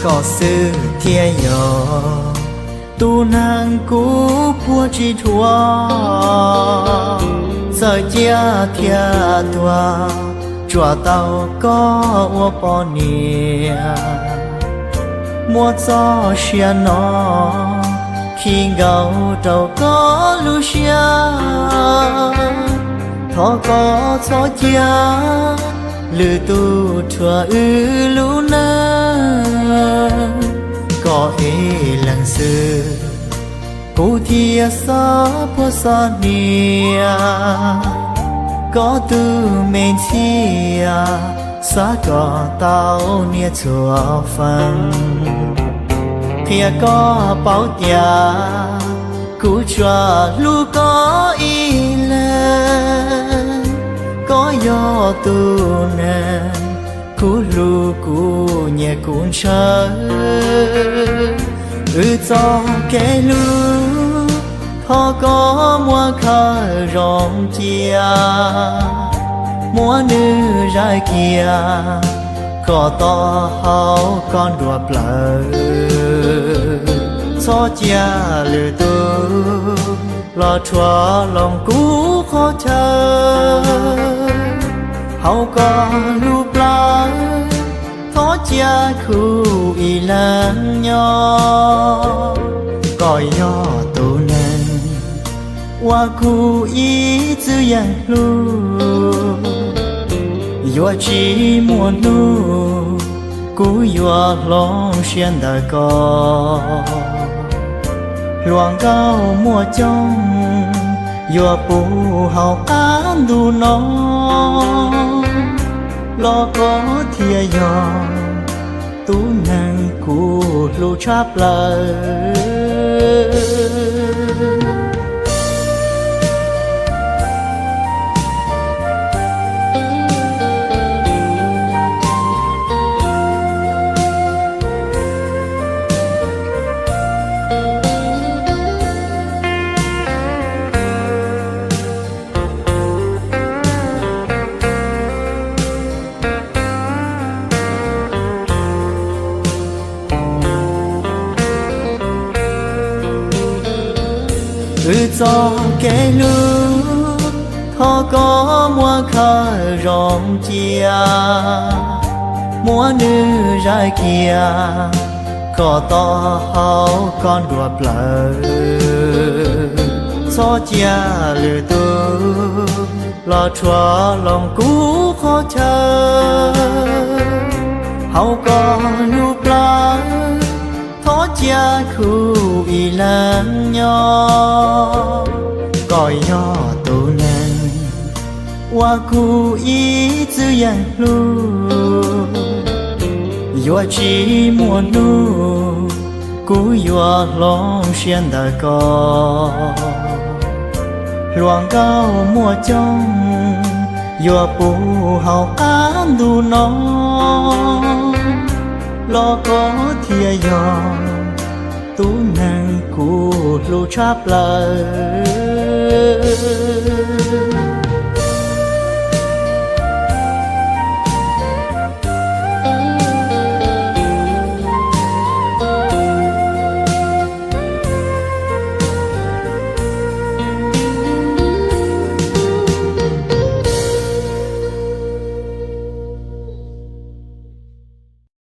Koj xwb thiaj yog tus neeg kuv puag tsis dhuav, txawm ciaj thiab tuag tsuas tau koj ua poj niam. Muab txoj sia no khi nkaus rau koj lub siab, thov koj txhob cia lwm tus rhuav wb lub neej. Koj ib leeg xwb kuv thiaj xob puag xob hnia, koj tus me ntxhias xav kom tau niaj txhua feem. Qhia koj paub tias kuv tsuas hlub koj ib leeg, koj yog tus neeg kuv hlub kuv nyiam kuv ntshaw. Wb txoj kev hlub thov koj muab khaws zoo cia, muab nws zais kiag kom tau hauv koj nruab plawv. Txhob cia lwm tus los rhuav loo kuv qhov chaw. Hauv koj lub plawv thov cia kuv ib leeg nyob. Koj yog tus neeg uas kuv ib txwm yeej hlub, yuav tsis muaj hnub kuv yuav hloov siab ntawm koj. Hluas nkauj muaj coob yuav puv hauv qab ntuj no, los koj thiaj yog tus neeg kuv hlub tshaj plaws. Wb txoj kev hlub thov koj muab khaws zoo cia, muab nws zais kiag kom tau hauv koj nruab plawv. Txhob cia lwm tus los rhuav loo kuv qhov chaw. Hauv koj lub plawv thov cia kuv ib leeg nyob. Koj yog tus neeg uas kuv ib txwm yeej hlub, yuav tsis muaj hnub kuv yuav hloov siab ntawm koj. Hluas nkauj muaj coob yuav puv hauv qab ntuj no, los koj thiaj yog tus neeg kuv hlub tshaj plaws.